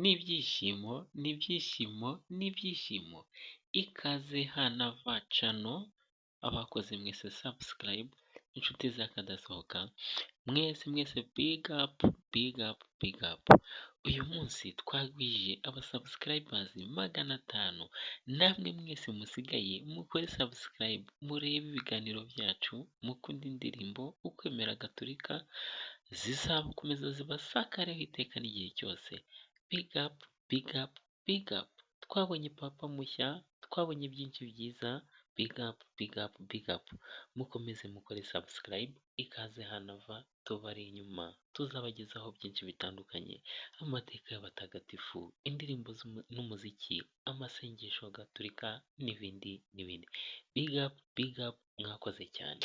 N'ibyishimo, n'ibyishimo, n'ibyishimo, ikaze H na V channel, abakoze mwese subscribe, inshuti z'akadasohoka, mwese mwese big up, big up, big up. Uyu munsi twagwije aba subscribers 500, namwe mwese musigaye mukore subscribe, murebe ibiganiro byacu, mukunde indirimbo ukwemera gatolika, zizakomeza zibasakareho iteka n'igihe cyose. Big up, big up, big up. Twabonye papa mushya, twabonye byinshi byiza, big up, big up, big up. Mukomeze mukore subscribe, ikaze H na V, tubari inyuma, tuzabagezaho byinshi bitandukanye, amateka y'abatagatifu, indirimbo n'umuziki, amasengesho gatolika n'ibindi n'ibindi. Big up, big up, mwakoze cyane.